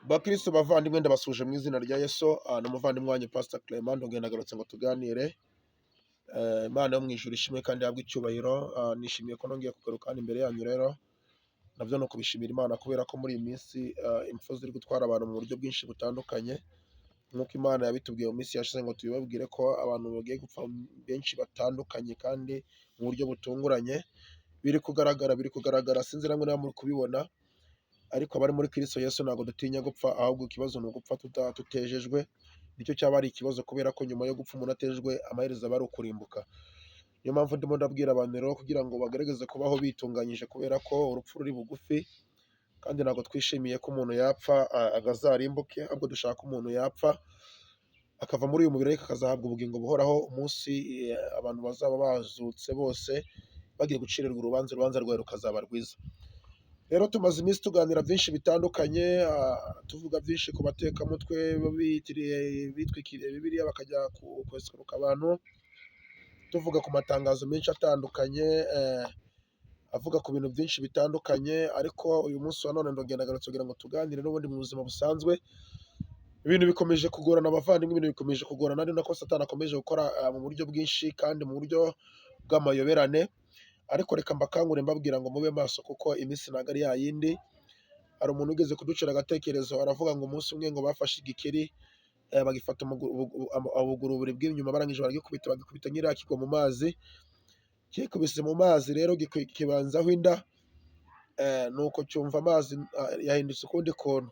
Bakristo bavandimwe, ndabasuhuje mu izina rya Yesu. N'umuvandimwe wanyu Pastor Clement, ndongeye nagarutse ngo tuganire. Imana yo mu ijuru ishimwe kandi ihabwe icyubahiro. Nishimiye ko nongeye kugaruka hano imbere yanyu. Rero nabyo ni ukubishimira Imana, kubera ko muri iyi minsi impfu ziri gutwara abantu mu buryo bwinshi butandukanye, nk'uko Imana yabitubwiye mu minsi yashize ngo tubibabwire ko abantu bagiye gupfa benshi batandukanye kandi mu buryo butunguranye. Biri kugaragara, biri kugaragara, sinzi namwe niba muri kubibona, ariko abari muri Kristo Yesu ntabwo dutinya gupfa, ahubwo ikibazo ni ugupfa tutejejwe. Nicyo cyaba ari ikibazo, kubera ko nyuma yo gupfa umuntu atejejwe, amaherezo aba ari ukurimbuka. Niyo mpamvu ndimo ndabwira abantu rero kugira ngo bagerageze kubaho bitunganyije, kubera ko urupfu ruri bugufi, kandi ntabwo twishimiye ko umuntu yapfa azarimbuke, ahubwo dushaka umuntu yapfa akava muri uyu mubiri ariko akazahabwa ubugingo buhoraho umunsi abantu bazaba bazutse bose bagiye gucirirwa urubanza, urubanza rwawe rukazaba rwiza. Rero tumaze iminsi tuganira byinshi bitandukanye, tuvuga byinshi ku batekamutwe bitiriye, bitwikiriye Bibiliya bakajya kwesuruka abantu, tuvuga ku matangazo menshi atandukanye avuga ku bintu byinshi bitandukanye. Ariko uyu munsi wa none ndongera nagarutse kugira ngo tuganire n'ubundi mu buzima busanzwe. Ibintu bikomeje kugorana, abavandimwe, ibintu bikomeje kugorana, ari nako Satani akomeje gukora mu buryo bwinshi kandi mu buryo bw'amayoberane. Ariko reka mbakangure mbabwira ngo mube maso, kuko iminsi ntabwo ari ya yindi. Hari umuntu wigeze kuducira agatekerezo, aravuga ngo umunsi umwe ngo bafashe igikeri, bagifata ubuguru bubiri bw'inyuma, barangije baragikubita, bagikubita nyiriya kigwa mu mazi. Kikubise mu mazi rero kibanzaho inda, nuko cyumva amazi yahindutse ukundi kuntu.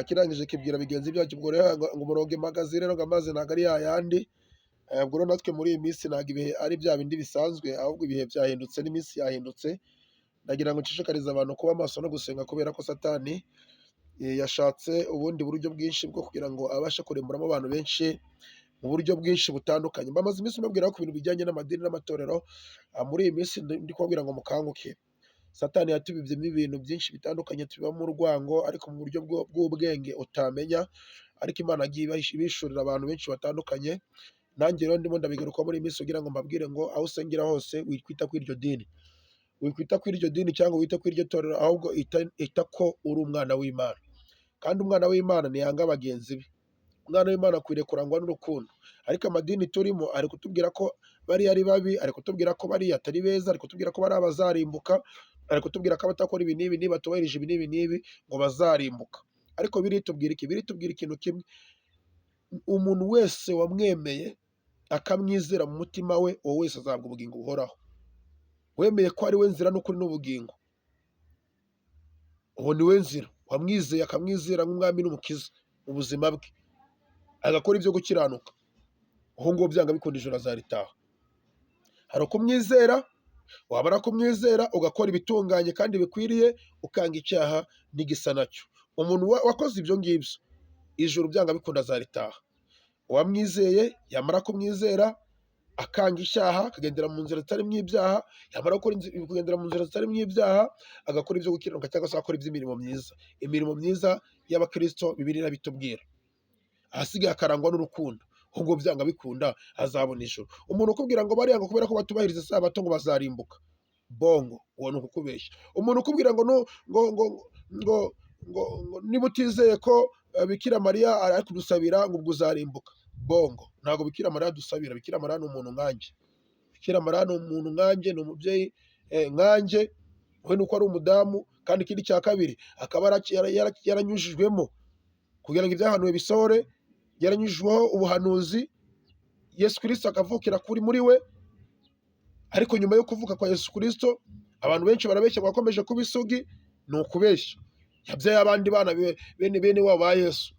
Kirangije kibwira bigenzi byacyo ubwo rero ngo umurongo impagaze rero, ngo amazi ntabwo ari ya yandi. Ubwo rero natwe muri iyi minsi ntabwo ibihe ari bya bindi bisanzwe, ahubwo ibihe byahindutse n'iminsi yahindutse. Ndagira ngo nshishikarize abantu kuba maso no gusenga, kubera ko Satani yashatse ubundi buryo bwinshi bwo kugira ngo abashe kurimburamo abantu benshi mu buryo bwinshi butandukanye. Mbamaze iminsi mbabwira ku bintu bijyanye n'amadini n'amatorero. Muri iyi minsi ndi kubabwira ngo mukanguke. Satani yatubibyemo ibintu byinshi bitandukanye, tubibamo urwango, ariko mu buryo bw'ubwenge utamenya, ariko Imana yagiye ibishurira abantu benshi batandukanye. Nanjye rero ndimo ndabigarukaho muri iyi minsi kugira ngo mbabwire ngo aho usengera hose wikwita kuri iryo dini, wikwita kuri iryo dini cyangwa wite kuri iryo torero, ahubwo ita ko uri umwana w'Imana. Kandi umwana w'Imana ntiyanga bagenzi be. Umwana w'Imana akwiriye kurangwa n'urukundo. Ariko amadini turimo ari kutubwira ko bariya ari babi, ari kutubwira ko bariya atari beza, ari kutubwira ko bari abazarimbuka, ari kutubwira ko abatakora ibi n'ibi n'ibi, batubahirije ibi n'ibi n'ibi, ngo bazarimbuka. Ariko biritubwira iki? Biritubwira ikintu kimwe: umuntu wese wamwemeye akamwizera mu mutima we, uwo wese azahabwa ubugingo buhoraho. Wemeye ko ari we nzira n'ukuri n'ubugingo, uwo ni we nzira. Wamwizeye akamwizera nk'umwami n'umukiza mu buzima bwe, agakora ibyo gukiranuka, uwo nguwo byanga bikunda ijuru azaritaha. Hari ukumwizera, wabara kumwizera ugakora ibitunganye kandi bikwiriye, ukanga icyaha n'igisa nacyo. Umuntu wakoze ibyo ngibyo, ijuru byanga bikunda azaritaha. Uwamwizeye yamara kumwizera akanga icyaha, akagendera mu nzira zitarimo ibyaha, yamara kugendera mu nzira zitarimo ibyaha, agakora ibyo gukiranuka cyangwa se akora iby'imirimo myiza, imirimo myiza y'abakristo Bibiliya irabitubwira, ahasigaye akarangwa n'urukundo, ahubwo byanga bikunda azabona ijuru. Umuntu ukubwira ngo bariya ngo kubera ko batubahiriza isabato ngo bazarimbuka, bongo, uwo ni ukukubeshya. Umuntu ukubwira ngo no, ngo ngo ngo ngo ngo niba utizeye ko Bikira Mariya ari kudusabira ngo ubwo uzarimbuka, bongo. Ntabwo Bikira Mariya adusabira. Bikira Mariya ni umuntu nkanjye. Bikira Mariya ni umuntu nkanjye, ni umubyeyi nkanjye, we nuko ari umudamu. Kandi ikindi cya kabiri, akaba yaranyujijwemo kugira ngo ibyahanuwe bisohore, yaranyujijweho ubuhanuzi, Yesu Kristo akavukira kuri muri we. Ariko nyuma yo kuvuka kwa Yesu Kristo, abantu benshi barabeshya ngo akomeje kuba isugi. Ni ukubeshya. Yabyaye abandi bana, bene wabo ba Yesu.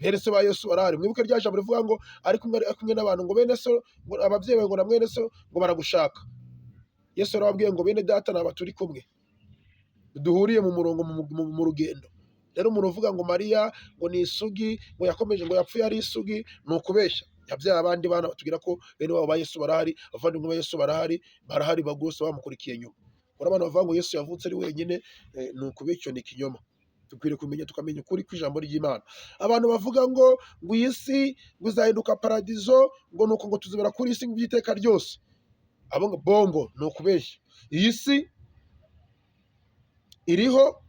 Bene se ba Yesu barahari. Mwibuke rya jambo rivuga ngo ari kumwe n'abantu, ngo bene so, ngo ababyeyi bawe, ngo na mwene so ngo baragushaka. Yesu yarababwiye ngo bene data ni aba turi kumwe, duhuriye mu murongo, mu rugendo. Rero umuntu uvuga ngo Mariya ngo ni isugi, ngo yakomeje, ngo yapfuye ari isugi, ni ukubeshya. Yabyaye abandi bana, batubwira ko bene wabo ba Yesu barahari, abavandimwe ba Yesu barahari, barahari rwose bamukurikiye nyuma. Urabona abantu bavuga ngo Yesu yavutse ari wenyine, ni ukubeshya, ni ikinyoma. Dukwiriye kumenya, tukamenya ukuri kw'ijambo ry'Imana. Abantu bavuga ngo iyi si ngo izahinduka paradizo, ngo nuko ngo tuzibera kuri iyi si by'iteka ryose, abo ngo bongo, ni ukubeshya. Iyi si iriho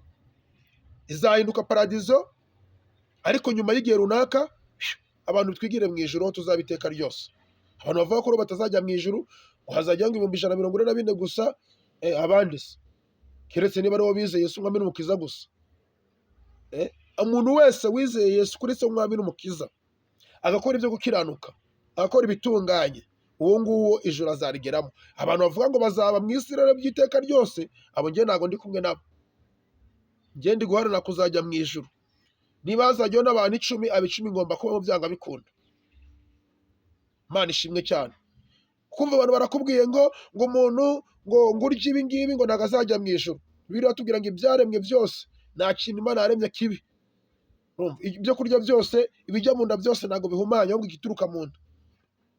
izahinduka paradizo. Ariko nyuma y'igihe runaka abantu twigire mu ijuru aho tuzaba iteka ryose. Abantu bavuga ko batazajya mu ijuru, ngo hazajya ngo 144,000 gusa, abandi se keretse niba aribo bizeye Yesu umwami n'umukiza gusa. Umuntu wese wizeye Yesu Kristo umwami n'umukiza, agakora ibyo gukiranuka, agakora ibitunganye, uwo nguwo ijuru azarigeramo. Abantu bavuga ngo bazaba mu isi rero by'iteka ryose, abo njye ntabwo ndi kumwe nabo. Njye ndi guharanira kuzajya mu ijuru. Niba hazajyaho n'abantu 10, abo 10 ngomba kubamo byanga bikunda. Imana ishimwe cyane. Kumva abantu barakubwiye ngo umuntu ngo urye ibi ngibi ngo ntabwo azajya mu ijuru. Bibiliya iratubwira ngo ibyaremwe byose nta kintu Imana yaremye kibi. Urumva, ibyo kurya byose, ibijya mu nda byose ntabwo bihumanya, ahubwo igituruka mu nda.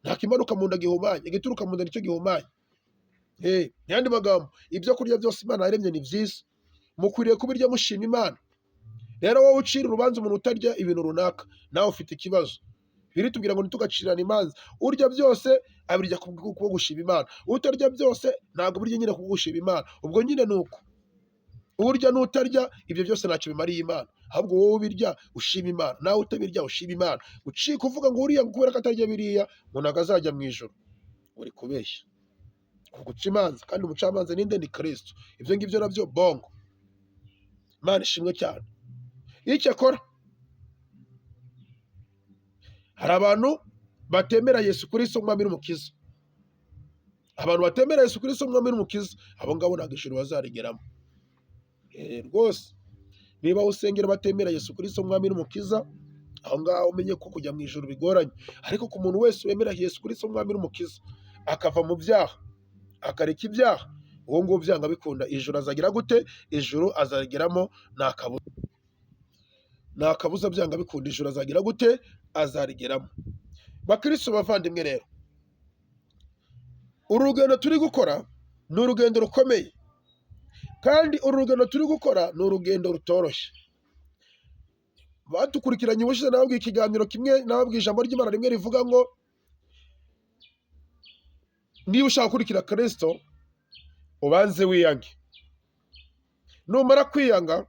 Nta kimanuka mu nda gihumanya, igituruka mu nda nicyo gihumanya. Mu yandi magambo, ibyo kurya byose Imana yaremye ni byiza. Mukwiriye kubirya mushima Imana. Rero wowe ucira urubanza umuntu utarya ibintu runaka, nawe ufite ikibazo. Bibiliya itubwira ngo ntitugacirane imanza. Urya byose abirya kubwo gushima Imana. Utarya byose ntabwo burya nyine kubwo gushima Imana. Ubwo nyine ni uko. Urya n'utarya ibyo byose ntacyo bimariye Imana. Ahubwo wowe ubirya ushima Imana, nawe utabirya ushima Imana. Ucika uvuga ngo uriya kubera ko atarya biriya ngo ntabwo azajya mu ijuru, uri kubeshya. Guca imanza, kandi umucamanza ninde? Ni Kristo. Ibyo ngibyo nabyo bongo. Imana ishimwe cyane. Icyakora hari abantu batemera Yesu Kristo umwami n'umukiza. Abantu batemera Yesu Kristo umwami n'umukiza, abo ngabo ntabwo ijuru bazarigeramo. Rwose niba usengera batemera Yesu Kristo umwami n'umukiza, aho ngaho umenye ko kujya mu ijuru bigoranye. Ariko ku muntu wese wemera Yesu Kristo umwami n'umukiza, akava mu byaha, akareka ibyaha, uwo nguwo byanga bikunda ijuru azagira gute? Ijuru azageramo nta kabuza. Nta kabuza byanga bikunda ijuru azagira gute? Azarigeramo. Bakristo bavandimwe rero, uru rugendo turi gukora ni urugendo rukomeye, kandi uru rugendo turi gukora ni urugendo rutoroshye. Badukurikiranye ubushize nababwiye ikiganiro kimwe, nababwiye ijambo ry'Imana rimwe rivuga ngo niba ushaka gukurikira Kristo ubanze wiyange. Numara kwiyanga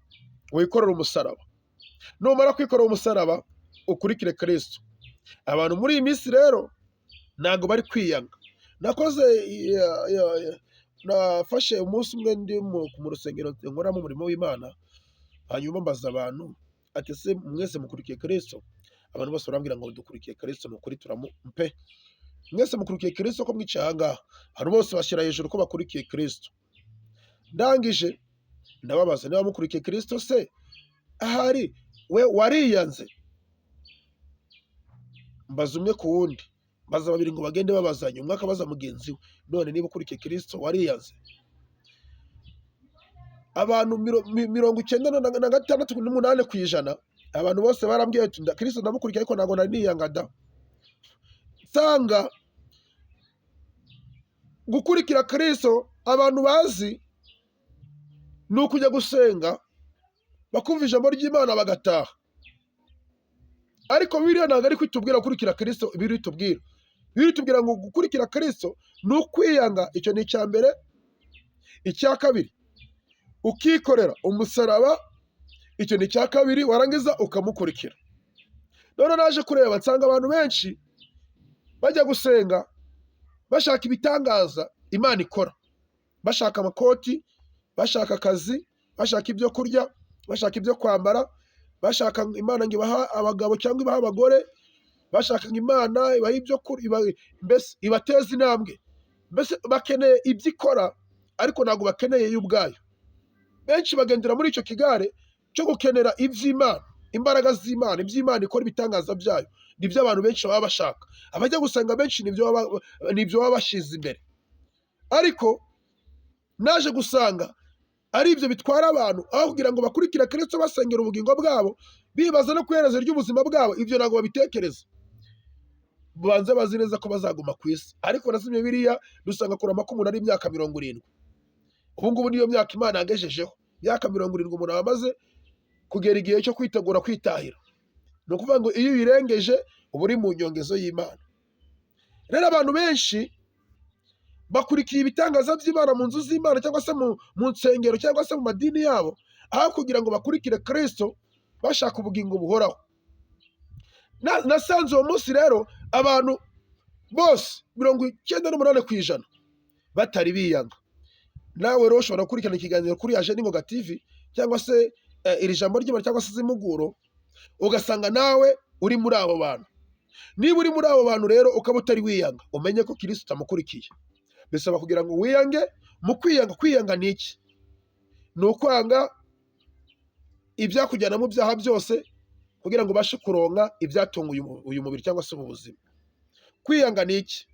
wikorere umusaraba. Numara kwikorera umusaraba ukurikire Kristo. Abantu muri iyi minsi rero ntabwo bari kwiyanga. Nakoze nafashe umunsi umwe ndi mu rusengero nkoramo umurimo w'Imana, hanyuma mbaza abantu ati ese mwese mukurikiye Kristo? Abantu bose barambwira ngo dukurikiye Kristo, ni ukuri turamumpe. Mwese mukurikiye Kristo ko mwicaye aha ngaha? Abantu bose bashyira hejuru ko bakurikiye Kristo. Ndangije ndababaza niba mukurikiye Kristo se ahari we wariyanze? Mbaza umwe ku wundi, mbaza babiri ngo bagende babazanye, umwe akabaza mugenzi we, none niba ukurikiye Kristo wariyanze? Abantu 96.8%, abantu bose barambwiye ati Kristo ndamukurikiye ariko ntabwo nari niyanga da. Nsanga gukurikira Kristo abantu bazi ni ukujya gusenga bakumva ijambo ry'Imana bagataha. Ariko Bibiliya ntabwo ari kwitubwira gukurikira Kristo. Bibiliya itubwira, Bibiliya itubwira ngo gukurikira Kristo ni ukwiyanga, icyo ni icya mbere. Icya kabiri ukikorera umusaraba, icyo ni icya kabiri, warangiza ukamukurikira. None naje kureba nsanga abantu benshi bajya gusenga bashaka ibitangaza Imana ikora, bashaka amakoti, bashaka akazi, bashaka ibyo kurya, bashaka ibyo kwambara, bashaka Imana ngo ibaha abagabo cyangwa ibaha abagore, bashaka ngo Imana ibahe ibyo kurya, mbese ibateze intambwe, mbese bakeneye ibyo ikora ariko ntabwo bakeneye yo ubwayo. Benshi bagendera muri icyo kigare cyo gukenera iby'Imana, imbaraga z'Imana, iby'Imana ikora, ibitangaza byayo, nibyo abantu benshi baba bashaka. Abajya gusenga benshi nibyo baba bashyize imbere. Ariko naje gusanga ari ibyo bitwara abantu, aho kugira ngo bakurikire Kristo basengera ubugingo bwabo, bibaza no ku iherezo ry'ubuzima bwabo, ibyo ntabwo babitekereza. Banze bazi neza ko bazaguma ku isi. Ariko nasomye Bibiliya dusanga kurama k'umuntu ari imyaka 70. Ubu ngubu niyo myaka Imana yagejejeho. Imyaka 70 umuntu aba amaze kugera igihe cyo kwitegura kwitahira. Ni ukuvuga ngo iyo uyirengeje uba uri mu nyongezo y'Imana. Rero abantu benshi bakurikiye ibitangaza by'Imana mu nzu z'Imana cyangwa se mu nsengero cyangwa se mu madini yabo, aho kugira ngo bakurikire Kristo bashaka ubugingo buhoraho. Nasanze uwo munsi rero abantu bose 98% batari biyanga. Nawe rero ushobora gukurikirana ikiganiro kuri Aje Ningoga TV cyangwa se iri jambo ry'Imana cyangwa se izimuguro, ugasanga nawe uri muri abo bantu. Niba uri muri abo bantu rero ukaba utari wiyanga, umenye ko Kristo utamukurikiye. Bisaba kugira ngo wiyange. Mu kwiyanga, kwiyanga ni iki? Ni ukwanga ibyakujyana mu byaha byose kugira ngo ubashe kuronka ibyatunga uyu mubiri cyangwa se ubu buzima. Kwiyanga ni iki?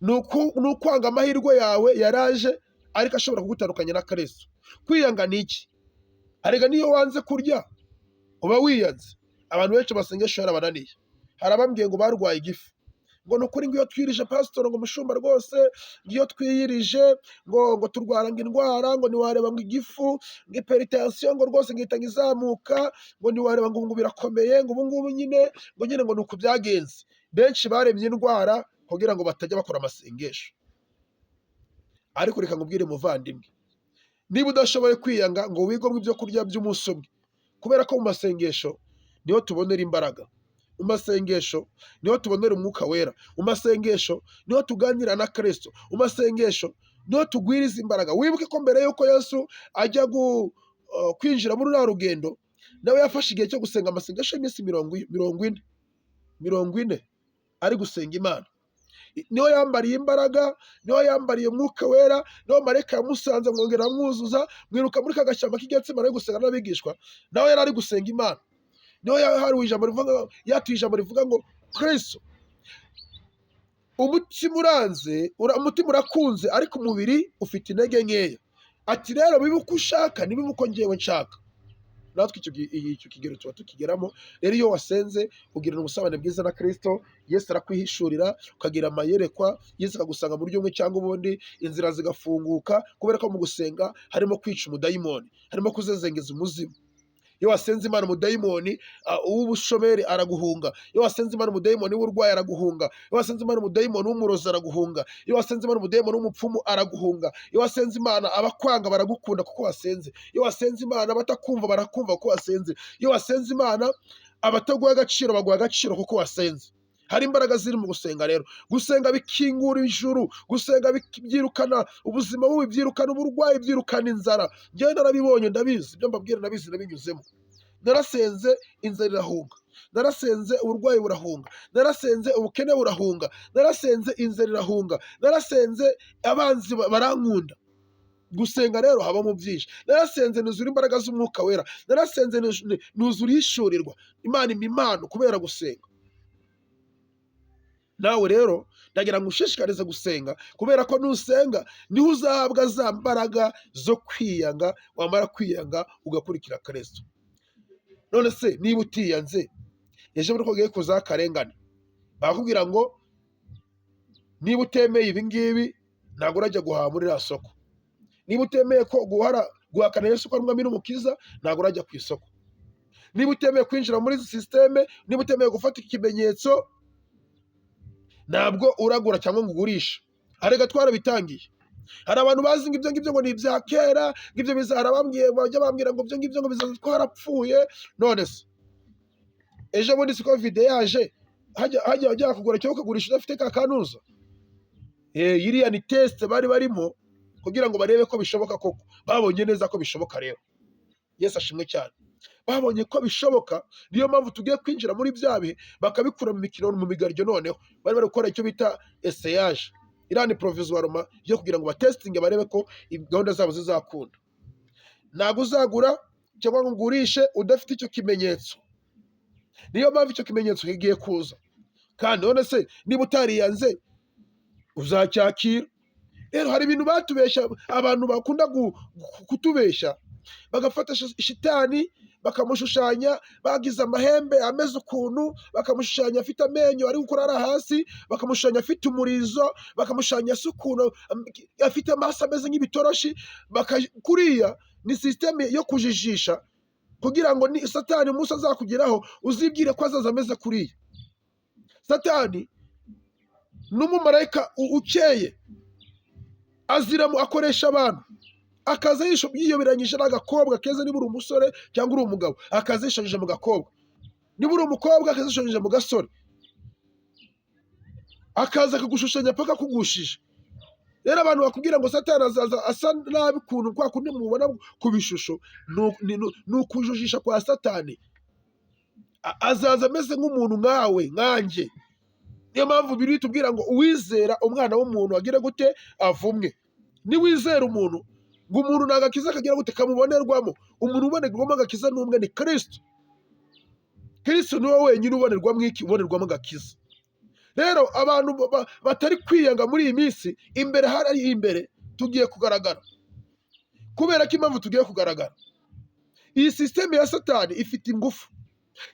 Ni ukwanga amahirwe yawe yaraje ariko ashobora kugutandukanya na Kristo. Kwiyanga ni iki? Arega niyo wanze kurya uba wiyanze. Abantu benshi basengesha yarabananiye. Hari abambwiye ngo barwaye igifu, ngo ni ukuri ngo iyo twirije pasitoro, ngo umushumba rwose, ngo iyo twiyirije ngo turwara ngo indwara, ngo ntiwareba ngo igifu, ngo hypertension, ngo rwose ngihita ngo izamuka, ngo ntiwareba ngo birakomeye, ngo ubu ngubu nyine ngo nyine ngo ni uku byagenze. Benshi baremye indwara kugira ngo batajya bakora amasengesho. Ariko reka nkubwire muvandimwe, niba udashoboye kwiyanga ngo wigomwe ibyo kurya by'umunsi umwe, kubera ko mu masengesho niho tubonera imbaraga, mu masengesho niho tubonera umwuka wera, mu masengesho niho tuganira na Kristo, mu masengesho niho tugwiriza imbaraga. Wibuke ko mbere y'uko Yesu ajya kwinjira muri ruriya rugendo, nawe yafashe igihe cyo gusenga amasengesho y'iminsi 40, 40 ari gusenga Imana. Niho yambariye imbaraga, niho yambariye umwuka wera, niho marayika yamusanze mwongera amwuzuza. Mwiruka muri ka gashyamba k'Igetsemane ari gusenga n'abigishwa, nawe yari ari gusenga Imana. Niho yahariwe ijambo rivuga, yatuye ijambo rivuga ngo Kristo, umutima uranze, umutima urakunze ariko umubiri ufite intege nkeya. Ati rero bibe uko ushaka, ntibibe uko njyewe nshaka. Natwe icyo kigero tuba tukigeramo. Rero iyo wasenze ugirana ubusabane bwiza na Kristo, Yesu arakwihishurira, ukagira amayerekwa, Yesu akagusanga mu buryo bumwe cyangwa ubundi, inzira zigafunguka, kubera ko mu gusenga harimo kwica umudayimoni, harimo kuzezengeza umuzimu. Iyo wasenze Imana, umudayimoni uw'ubushomeri araguhunga. Iyo wasenze Imana, umudayimoni w'uburwayi araguhunga. Iyo wasenze Imana, umudayimoni w'umurozi araguhunga. Iyo wasenze Imana, umudayimoni w'umupfumu araguhunga. Iyo wasenze Imana, abakwanga baragukunda kuko wasenze. Iyo wasenze Imana, abatakumva barakumva kuko wasenze. Iyo wasenze Imana, abataguha agaciro baguha agaciro kuko wasenze. Hari imbaraga ziri mu gusenga. Rero gusenga bikingura ijuru, gusenga byirukana ubuzima bubi, byirukana uburwayi, byirukana inzara. Njyewe narabibonye, ndabizi, ibyo mbabwira ndabizi, nabinyuzemo. Narasenze inzara irahunga, narasenze uburwayi burahunga, narasenze ubukene burahunga, narasenze inzara irahunga, narasenze abanzi barankunda. Gusenga rero habamo byinshi. Narasenze nuzura imbaraga z'umwuka wera, narasenze nuzura ihishurirwa, Imana impa impano kubera gusenga. Nawe rero ndagira ngo ushishikarize gusenga, kubera ko nusenga niho uzahabwa za mbaraga zo kwiyanga, wamara kwiyanga ugakurikira Kristo. None se niba utiyanze, ejo bundi ko ugiye kuzaho akarengane, bakubwira ngo niba utemeye ibi ngibi ntabwo urajya guhaha muri iriya soko, niba utemeye ko guhara guhakana Yesu ko ari umwami n'umukiza ntabwo urajya ku isoko, niba utemeye kwinjira muri izi système, niba utemeye gufata ikimenyetso ntabwo uragura cyangwa ngo ugurishe. Arega twarabitangiye. Hari abantu bazi ngo ibyo ngibyo ngo ni ibya kera, ngo ibyo biza, hari abambwiye, bajya bambwira ngo ibyo ngibyo ngo bizaza twarapfuye. None se ejo bundi si Covid yaje, hajya wajya kugura cyangwa ukagurisha udafite ka kanuza? Iriya ni test bari barimo kugira ngo barebe ko bishoboka koko. Babonye neza ko bishoboka. Rero Yesu ashimwe cyane, babonye ko bishoboka. Niyo mpamvu tugiye kwinjira muri bya bihe bakabikura mu mikino, mu migaryo. Noneho bari bari gukora icyo bita essayage, iriya ni provisoirement yo kugira ngo batestinge barebe ko gahunda zabo zizakunda. Ntabwo uzagura cyangwa ngo ugurishe udafite icyo kimenyetso. Niyo mpamvu icyo kimenyetso kigiye kuza. Kandi none se niba utariyanze uzacyakira? Rero hari ibintu batubeshya, abantu bakunda kutubeshya, bagafata shitani bakamushushanya bagize amahembe ameze ukuntu, bakamushushanya afite amenyo ari gukora ari hasi, bakamushushanya afite umurizo, bakamushushanya asa ukuntu, afite amaso ameze nk'ibitoroshi. Kuriya ni système yo kujijisha kugira ngo ni Satani umunsi azakugeraho uzibwire ko azaza ameze kuriya. Satani n'umumarayika ukeye, aziramo akoresha abantu, akaza yiyoberanyije n'agakobwa keza. Niba uri umusore cyangwa uri umugabo, akaza yishushanyije mu gakobwa. Niba uri umukobwa, akazishushanyije mu gasore, akaza akagushushanya paka akugushije. Rero abantu bakubwira ngo Satani azaza asa nabi ukuntu kwa kundi mubona ku bishusho, ni ukujujisha kwa Satani. Azaza ameze nk'umuntu nkawe, nkanjye. Niyo mpamvu biri tubwira ngo uwizera umwana w'umuntu agire gute? Avumwe. Niwizera umuntu, ngo umuntu ni agakiza kagira gute? Kamubonerwamo. Umuntu ubonerwamo agakiza ni umwe, ni Kristo. Kristo niwe wenyine ubonerwamo iki? Ubonerwamo agakiza. Rero abantu batari kwiyanga muri iyi minsi, imbere hari imbere tugiye kugaragara. Kubera ko impamvu tugiye kugaragara, iyi sisiteme ya Satani ifite ingufu.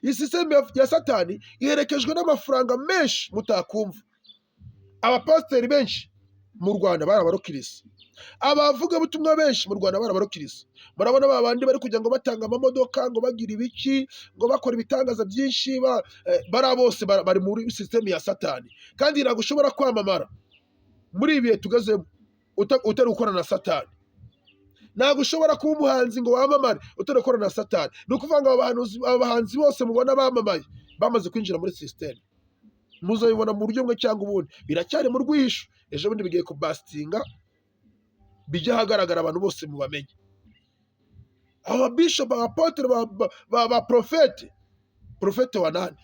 Iyi sisiteme ya Satani iherekejwe n'amafaranga menshi mutakumva. Abapasiteri benshi mu Rwanda barabarokirisi, abavugabutumwa benshi mu Rwanda barabarokirisi. Murabona ba bandi bari kujya ngo batanga amamodoka, ngo bagira ibiki, ngo bakora ibitangaza byinshi, bariya bose bari muri sisiteme ya Satani. Kandi ntabwo ushobora kwamamara muri ibi bihe tugezemo utari gukorana na Satani. Ntabwo ushobora kuba umuhanzi ngo wamamare utari gukorana na Satani. Ni ukuvuga ngo aba bahanzi bose mubona bamamaye bamaze kwinjira muri sisiteme. Muzabibona mu buryo bumwe cyangwa ubundi, biracyari mu rwihisho. Ejo bundi bigiye kubasitinga bijya ahagaragara, abantu bose mubamenye. Aba bishop, abapotere, ba profete, profete wa nani,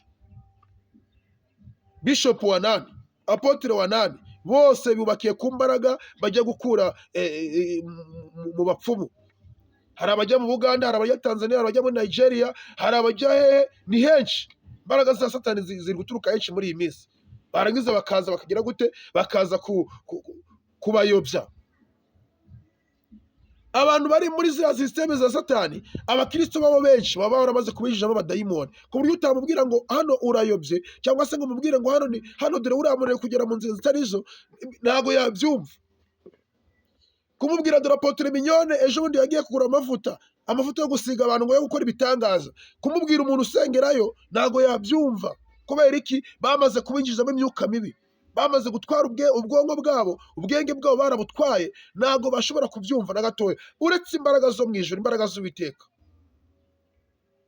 bishop wa nani, apotere wa nani, bose bubakiye ku mbaraga bajya gukura mu bapfumu. Hari abajya mu Buganda, hari abajya Tanzania, hari abajya muri Nigeria, hari abajya hehe, ni henshi. Imbaraga za Satani ziri guturuka henshi muri iyi minsi. Barangiza bakaza bakagira gute? Bakaza kubayobya. Abantu bari muri ziriya sisiteme za Satani, abakristo babo benshi baba baramaze kubinjizamo abadayimoni, ku buryo utamubwira ngo hano urayobye, cyangwa se ngo umubwire ngo hano ni hano, dore uriya muntu ari kugera mu nzira zitari zo, ntabwo yabyumva. Kumubwira dore apotre Mignone ejo bundi yagiye kugura amavuta, amavuta yo gusiga abantu ngo yo gukora ibitangaza, kumubwira umuntu usengerayo, ntabwo yabyumva. Kubera iki? Bamaze kubinjizamo imyuka mibi, bamaze gutwara ubwonko bwabo, ubwenge bwabo barabutwaye, ntabwo bashobora kubyumva na gatoya, uretse imbaraga zo mu ijuru, imbaraga z'Uwiteka.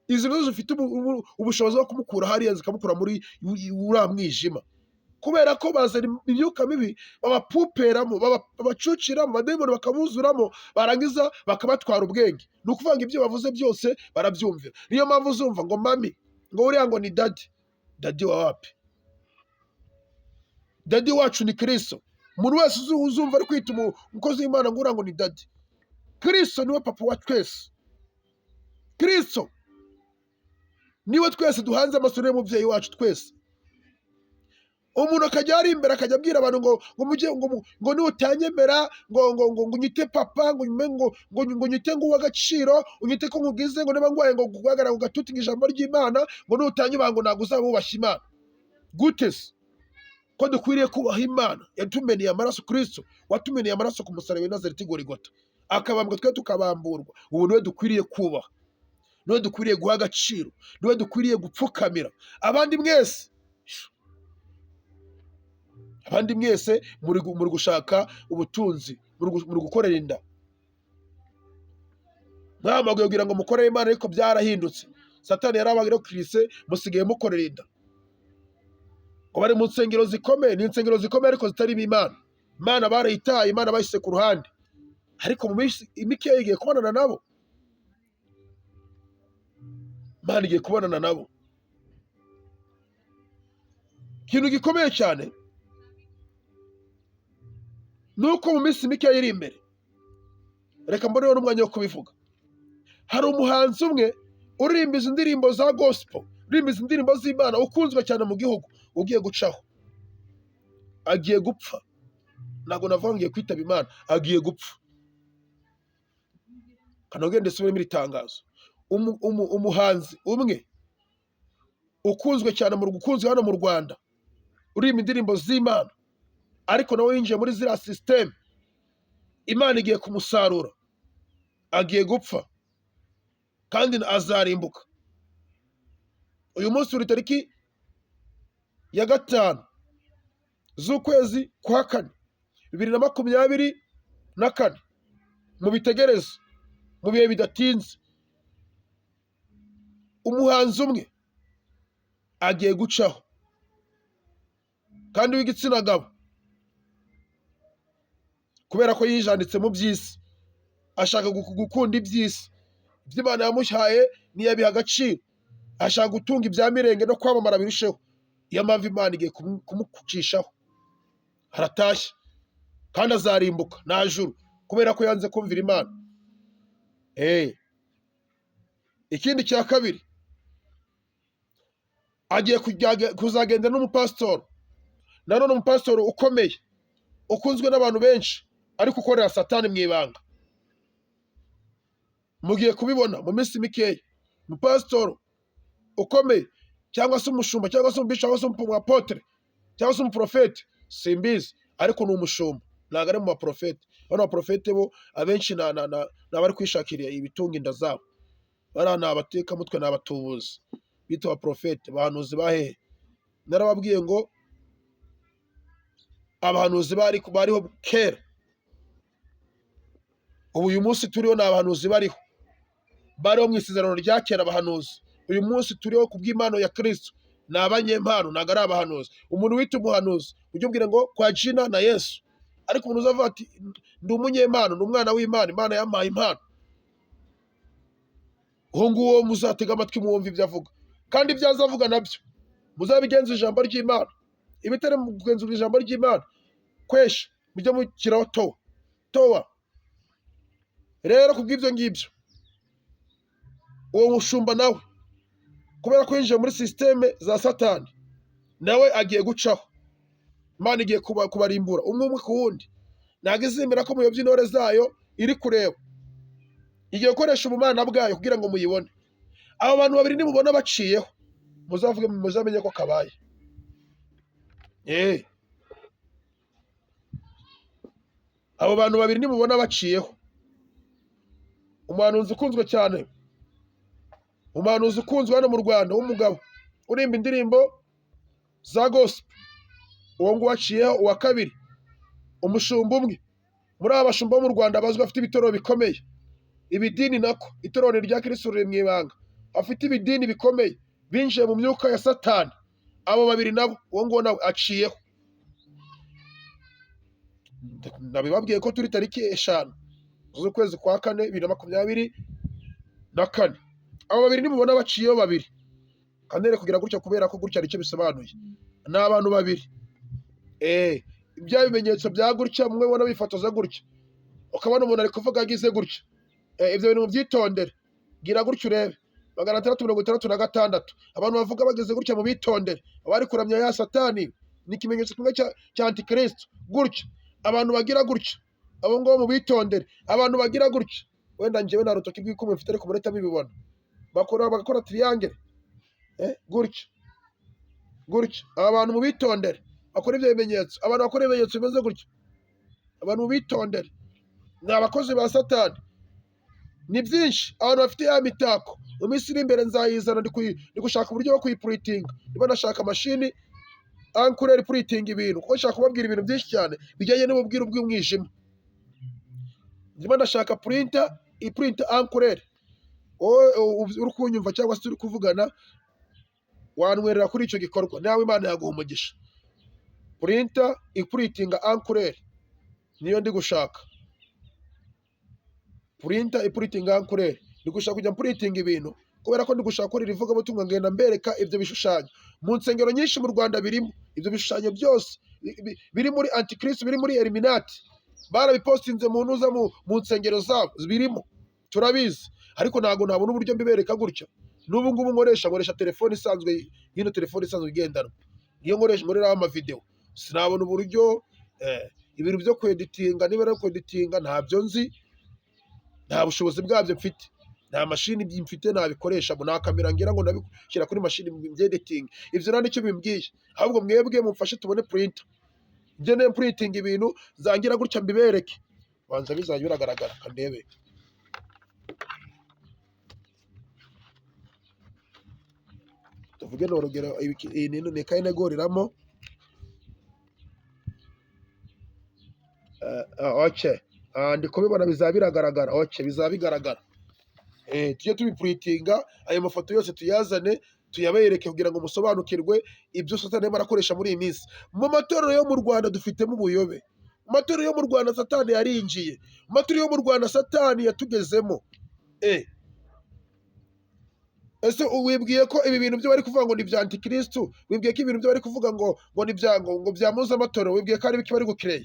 Izi nizo zifite ubushobozi bwo kumukura hariya, zikamukura muri uriya mwijima. Kubera ko bazana imyuka mibi, babapuperamo, babacuciramo, abadayimoni bakabuzuramo, barangiza bakabatwara ubwenge. Ni ukuvuga ngo ibyo bavuze byose barabyumvira. Niyo mpamvu uzumva ngo mami, ngo uriya ngo ni daddy. Daddy wa wapi? Daddy wacu ni Kristo. Umuntu wese uzumva ari kwita umukozi w'Imana ngo uriya ngo ni daddy, Kristo niwe papa wa twese. Kristo niwe twese duhanze amaso, niwe mubyeyi wacu twese. Umuntu akajya ari imbere akajya abwira abantu ngo mujye ngo nutanyemera ngo unyite papa, ngo nyume ngo unyite ngo uw'agaciro, unyite ko nkubwize, ngo niba ngwaye ngo guhagarara ku gatuti, ngo ijambo ry'Imana, ngo nutanyubaha ngo ntabwo uzaba wubashye Imana. Gute se ko dukwiriye kubaha Imana yatumeneye amaraso, Kristo watumeneye amaraso ku musaraba w'i Nazareti Gorigota, akabambwa twe tukabamburwa? Ubu niwe dukwiriye kubaha, niwe dukwiriye guha agaciro, niwe dukwiriye gupfukamira. Abandi mwese muri gushaka ubutunzi, muri gukorera inda. Mwamaguye kugira ngo mukorere Imana, ariko byarahindutse. Satani yarabagirise, musigaye mukorera inda. Ngo bari mu nsengero zikomeye, ni insengero zikomeye ariko zitarimo Imana. Imana barayitaye, Imana bayishyize ku ruhande. Ariko mu minsi mikeya igiye kubonana nabo, Imana igiye kubonana nabo. Ikintu gikomeye cyane ni uko mu minsi mikeya iri imbere, reka mboneho n'umwanya wo kubivuga, hari umuhanzi umwe uririmba izi ndirimbo za gospel, uririmba izi ndirimbo z'Imana, ukunzwe cyane mu gihugu, ugiye gucaho, agiye gupfa. Ntabwo navuga ngo ngiye kwitaba Imana, agiye gupfa. Kanongere ndasubiremo iri tangazo. Umuhanzi umwe ukunzwe cyane mu ukunzwe hano mu Rwanda, uririmba indirimbo z'Imana, ariko nawe yinjiye muri ziriya sisiteme, Imana igiye kumusarura, agiye gupfa kandi azarimbuka. Uyu munsi uri tariki ya 5 z'ukwezi kwa 4 2024. Mubitegereze mu bihe bidatinze, umuhanzi umwe Agiye gucaho kandi w'igitsina gabo, kubera ko yijanditse mu by'isi, ashaka gukunda iby'isi. Ibyo Imana yamuhaye ntiyabiha agaciro, ashaka gutunga ibya mirenge no kwamamara birusheho. Niyo mpamvu Imana igiye kumucishaho. Aratashye kandi azarimbuka nta juru, kubera ko yanze kumvira Imana. Ikindi cya kabiri, agiye kuzagenda n'umupasitori, nanone umupasitori ukomeye ukunzwe n'abantu benshi, ariko ukorera Satani mu ibanga. Mugiye kubibona mu minsi mikeya. Umupasitori ukomeye cyangwa se umushumba cyangwa se umubisha cyangwa se umuapotre cyangwa se umuprofete, simbizi, ariko ni umushumba, ntabwo ari mu baprofete. Bano baprofete bo abenshi ni abari kwishakira ibitunga inda zabo. Bariya ni abatekamutwe, ni abatubuzi bita abaprofete, abahanuzi ba hehe? Narababwiye ngo abahanuzi bariho kera, ubu uyu munsi turiho ni abahanuzi bariho, bariho mu isezerano rya kera abahanuzi. Uyu munsi turiho ku bw'impano ya Kristo, ni abanyempano, ntabwo ari abahanuzi. Umuntu wita umuhanuzi ujye ubwira ngo kwa jina na Yesu, ariko umuntu uzavuga ati ndi umunyempano, ni umwana w'Imana, Imana yampaye impano, uwo nguwo muzatega amatwi mwumve ibyo avuga, kandi ibyo azavuga nabyo muzabigenza ijambo ry'Imana. Ibitari mu kugenzura ijambo ry'Imana kwesha mujye mukiraho towa towa. Rero kubw'ibyo ngibyo, uwo mushumba nawe kubera ko yinjiye muri sisiteme za Satani, nawe agiye gucaho. Imana igiye kubarimbura umwe umwe ku wundi. Ntabwo izemera ko muyobya intore zayo iri kureba, igiye gukoresha ubumana bwayo kugira ngo muyibone. Abo bantu babiri nimubona baciyeho, muzavuge, muzamenye ko kabaye. Abo bantu babiri nimubona baciyeho, umuhanuzi ukunzwe cyane, umuhanuzi ukunzwe hano mu Rwanda w'umugabo urimba indirimbo za gospel, uwo nguwo aciyeho. Uwa kabiri, umushumba umwe muri aba bashumba bo mu Rwanda bazwi bafite ibitoro bikomeye, ibidini nako itorero rya Kristo riri mu ibanga, afite ibidini bikomeye binjiye mu myuka ya Satani. Abo babiri nabo, uwo nguwo nawe aciyeho. Nabibabwiye ko turi tariki 5 z'ukwezi kwa 4 2024. Abo babiri nimubona baciyeho babiri, kanere kugira gutya kubera ko gutya aricyo bisobanuye, ni abantu babiri. Bya bimenyetso bya gutya, mwe ubona bifotoza gutya, ukabona umuntu ari kuvuga agize gutya. Ibyo bintu mubyitondere, gira gutya urebe 666 abantu bavuga bageze gutya, mubitondere. Abari kuramya ya Satani ni ikimenyetso kimwe cya Antikristo. Gutya abantu bagira gutya, abo ngabo mubitondere. Abantu bagira gutya, wenda njyewe nta rutoki rw'ikumwe mfite, ariko murahita mubibona, bagakora triangle, gutya gutya. Aba bantu mubitondere, bakora ibyo bimenyetso. Abantu bakora ibimenyetso bimeze gutya, abantu mubitondere, ni abakozi ba Satani. Ni byinshi abantu bafite ya mitako. Mu minsi iri imbere nzayizana, ndi gushaka uburyo bwo kuyipuritinga. Niba nashaka mashini ankureri puritinga ibintu, kuko nshaka kubabwira ibintu byinshi cyane bijyanye n'ububwiru bw'umwijima. Niba ndashaka purinta ipurinta ankureri, wowe uri kunyumva cyangwa se uri kuvugana, wantwerera kuri icyo gikorwa, nawe Imana yaguha umugisha. Purinta ipuritinga ankureri niyo ndi gushaka. Purinta ipuritinga ankureri, ndi gushaka kujya mpuritinga ibintu, kubera ko ndi gushaka gukora ivugabutumwa, ngenda mbereka ibyo bishushanyo mu nsengero nyinshi mu Rwanda birimo ibyo bishushanyo byose biri muri Antikristo, biri muri Eliminati, barabipostinze mu ntuza mu nsengero zabo birimo, turabizi. Ariko ntabwo nabona uburyo mbibereka gutya. N'ubu ngubu nkoresha telefone isanzwe, y'ino telefone isanzwe igendanwa, niyo nkoresha nkoreraho amavideo. Sinabona uburyo ibintu byo kweditinga, niba ari kweditinga ntabyo nzi, nta bushobozi bwabyo mfite, nta mashini mfite nabikoresha, nta kamera ngira ngo ndabishyira kuri mashini mbyeditinge. Ibyo nta nicyo bimbwiye, ahubwo mwebwe mumfashe tubone printer, njye printing ibintu zangira gutya mbibereke, banza bizajya biragaragara kandebe. Tuvuge ni urugero, iyi ni ikayi nteguriramo. Okay, ndi kubibona bizaba biragaragara. Okay, bizaba bigaragara. Tujye tubipuritinga ayo mafoto yose tuyazane, Tuyabereke kugira ngo musobanukirwe ibyo Satani arimo arakoresha muri iyi minsi. Mu matorero yo mu Rwanda dufitemo ubuyobe. Mu matorero yo mu Rwanda Satani yarinjiye. Mu matorero yo mu Rwanda Satani yatugezemo. Ese wibwiye ko ibi bintu byo bari kuvuga ngo ni ibya antikristu, wibwiye ko ibintu byo bari kuvuga ngo ni ibya ngo bya mpuzamatorero, wibwiye ko ari ibiki bari gukireya?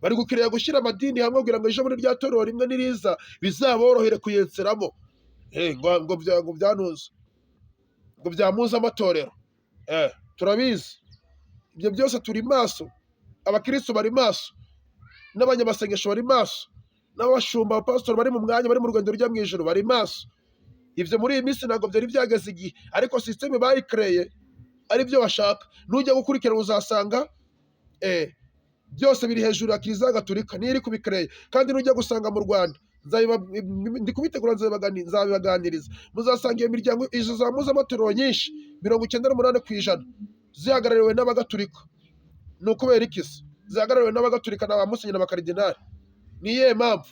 Bari gukireya gushyira amadini hamwe kugira ngo ejo bundi rya torero rimwe niriza bizaborohere kuyenseramo. Ngo byanuze ngo bya mpuzamatorero. Turabizi ibyo byose, turi maso, abakristo bari maso, n'abanyamasengesho bari maso, n'abashumba, abapasitori bari mu mwanya, bari mu rugendo rujya mu ijuru bari maso. Ibyo muri iyi minsi ntabwo byari byageze igihe, ariko système bayikereye ari byo bashaka. Nujya gukurikirana uzasanga byose biri hejuru ya Kiliziya Gatolika, niyo iri kubikereye. Kandi nujya gusanga mu Rwanda, ndi kubitegura, nzabibaganiriza, muzasanga iyo miryango, izo za mpuzamatorero nyinshi, 98% zihagarariwe n'abagatulika. Ni ukubera iki se zihagarariwe n'abagatulika na ba musenyeri n'abakaridinali? Ni iyihe mpamvu?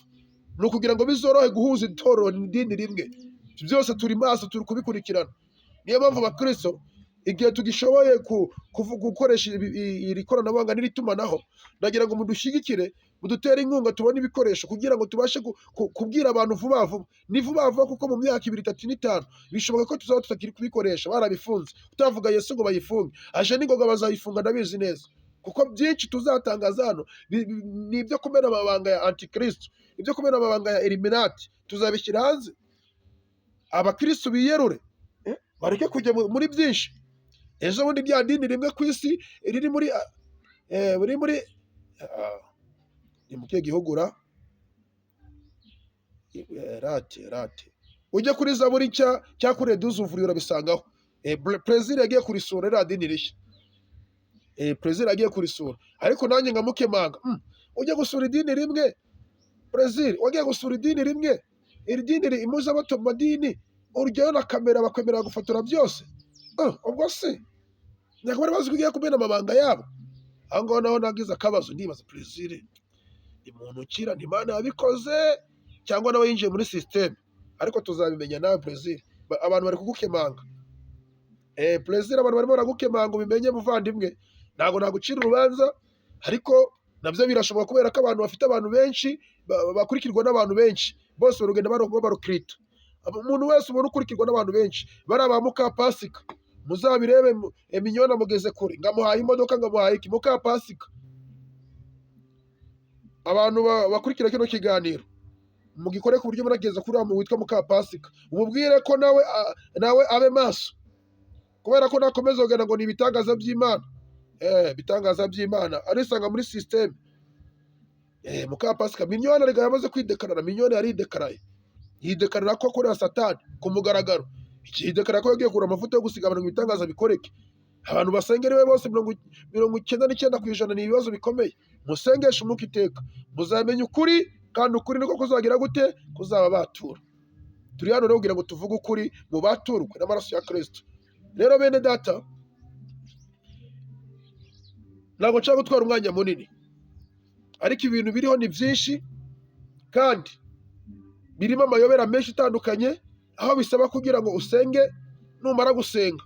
Ni ukugira ngo bizorohe guhuza itorero n'idini rimwe. Byose turi maso, turi kubikurikirana. Niyo mpamvu abakristo, igihe tugishoboye gukoresha iri koranabuhanga n'iri tumanaho, ndagira ngo mudushyigikire, mudutere inkunga, tubone ibikoresho kugira ngo tubashe kubwira abantu vuba vuba. Ni vuba vuba, kuko mu myaka 2, 3 n'itanu bishoboka ko tuzaba tutakiri kubikoresha, barabifunze. Utavuga Yesu ngo bayifunge, aje n'ingoga bazayifunga, ndabizi neza, kuko byinshi tuzatangaza hano ni ibyo kumena amabanga ya antikristo, ibyo kumena amabanga ya Illuminati. Tuzabishyira hanze, abakristo biyerure, bareke kujya muri byinshi. Ejo bundi bya dini rimwe ku isi riri muri ni mu kihe gihugu ra? Rate rate ujye kuri Zaburi nshya cyakuriye duzuvuriye, urabisangaho. Perezida yagiye kurisura ririya dini rishya. Perezida yagiye kurisura, ariko nanjye nkamukemanga. Ujye gusura idini rimwe, perezida wagiye gusura idini rimwe, iri dini impuzabato mu madini, urujyayo na kamera, bakwemerera gufotora byose. Ubwo se ntabwo bari bazi ko ugiye kumena amabanga yabo? Aho ngaho naho nagize akabazo, ndibaza: perezida ni muntu ukira, ni Imana yabikoze cyangwa nawe yinjiye muri système? Ariko tuzabimenya. Nawe perezida, abantu bari kugukemanga. Perezida, abantu barimo baragukemanga, ubimenye muvandimwe. Ntabwo nagucira urubanza, ariko nabyo birashoboka, kubera ko abantu bafite abantu benshi, bakurikirwa n'abantu benshi, bose barugenda babarukirita. Umuntu wese ubona ukurikirwa n'abantu benshi, bariya ba Mukapasika, muzabirebe. Minyona mugeze kure, ngamuhaye imodoka, ngamuhaye iki. Mukapasika, abantu bakurikira kino kiganiro, mugikore ku buryo murageza kuri uriya witwa Mukapasika, umubwire ko nawe abe maso, kubera ko nakomeza kugira ngo ni ibitangaza by'Imana, ibitangaza by'Imana, arisanga muri système. Mukapasika Minyona arega yamaze kwidekarara. Minyona yaridekaraye, yidekarara ko akorera Satani ku mugaragaro, yidekarara ko yagiye kugura amavuta yo gusiga abantu ngo ibitangaza bikoreke. Abantu basengera iwe bose, 99% ni ibibazo bikomeye. Musengeshe umwuka iteka, muzamenya ukuri, kandi ukuri niko kuzagira gute? Kuzaba batura. Turi hano rero kugira ngo tuvuge ukuri, mu baturwe n'amaraso ya Kristo. Rero bene data, ntabwo nshaka gutwara umwanya munini, ariko ibintu biriho ni byinshi kandi birimo amayobera menshi atandukanye, aho bisaba kugira ngo usenge. Numara gusenga,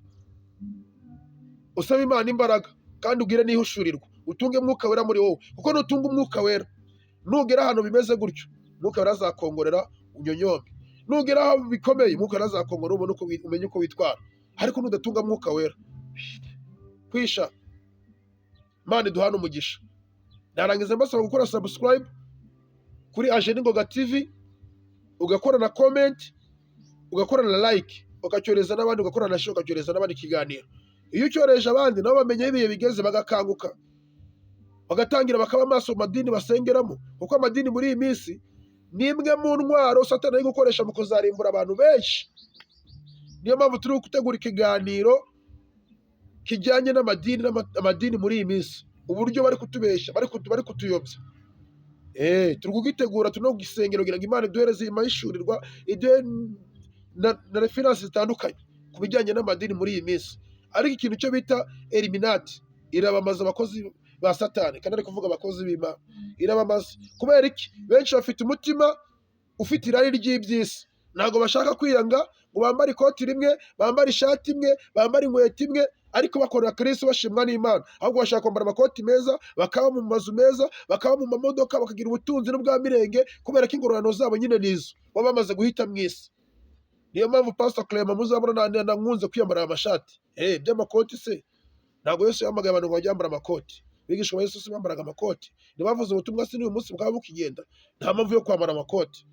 usabe Imana imbaraga, kandi ugire n'ihushurirwa, utunge Mwuka Wera muri wowe, kuko nutunga Umwuka Wera, nugera ahantu bimeze gutyo, Umwuka Wera azakongorera unyonyombe. Nugera aho bikomeye, Umwuka Wera azakongorera ubone uko umenye uko witwara. Ariko nudatunga Mwuka Wera, kwisha. Imana iduhane umugisha. Narangiza mbasaba gukora subscribe kuri Ajeni Ngoga TV, ugakora na comment, ugakora na like, ukacyohereza n'abandi, ugakora na share, ukacyohereza n'abandi ikiganiro. Iyo ucyohereje abandi, nabo bamenya aho ibihe bigeze, bagakanguka, bagatangira bakaba amaso mu madini basengeramo, kuko amadini muri iyi minsi ni imwe mu ntwaro Satani ari gukoresha mu kuzarimbura abantu benshi. Niyo mpamvu turi gutegura ikiganiro kijyanye n'amadini, amadini muri iyi minsi, uburyo bari kutubeshya, bari kutuyobya. Turi kugitegura, turi no kugisengera kugira ngo Imana iduhereze imahishurirwa, iduhe na reference zitandukanye ku bijyanye n'amadini muri iyi minsi. Ariko ikintu cyo bita Illuminati irabamaza abakozi ba Satani, kandi ari kuvuga abakozi b'Imana, irabamaza. Kubera iki? Benshi bafite umutima ufite irari ry'iby'isi, ntabwo bashaka kwiyanga. Ngo bambare ikoti rimwe, bambare ishati imwe, bambare inkweto imwe, ariko bakorera Kristo bashimwa n'Imana. Ahubwo bashaka kwambara amakoti meza, bakaba mu mazu meza, bakaba mu mamodoka, bakagira ubutunzi n'ubwa mirenge, kubera ko ingororano zabo nyine nizo baba bamaze guhita mu isi. Niyo mpamvu Pastor Clement muzabona na nkunze kwiyambara aya mashati. By'amakoti se, ntabwo Yesu yahamagaye abantu ngo bajye bambara amakoti. Abigishwa ba Yesu si bambaraga amakoti? Ntibavuze ubutumwa si n'uyu munsi bwaba bukigenda? Nta mpamvu yo kwambara amakoti.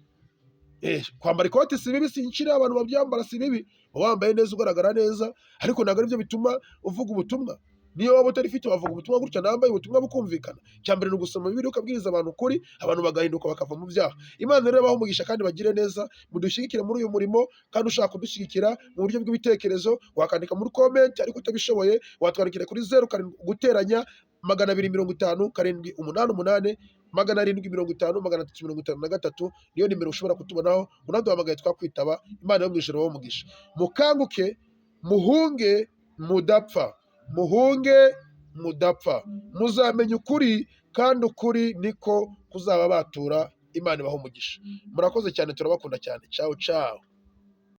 Kwambara ikoti si bibi, sincira abantu babyambara, si bibi, uba wambaye neza, ugaragara neza, ariko ntabwo aribyo bituma uvuga ubutumwa. Niyo waba utarifite, wavuga ubutumwa gutya nambaye, ubutumwa bukumvikana. Icya mbere ni ugusoma Bibiliya, ukabwiriza abantu ukuri, abantu bagahinduka bakava mu byaha. Imana rero ibahe umugisha kandi bagire neza, mudushyigikire muri uyu murimo. Kandi ushaka kudushyigikira mu buryo bw'ibitekerezo wakandika muri comment, ariko utabishoboye watwandikira kuri 07 guteranya 250 788 750 353, niyo nimero ushobora kutubonaho. Unaduhamagaye twakwitaba. Imana yo mu ijuru ibahe umugisha. Mukanguke, muhunge mudapfa, muhunge mudapfa. Muzamenya ukuri kandi ukuri niko kuzababatura. Imana ibahe umugisha. Murakoze cyane, turabakunda cyane. Ciao ciao.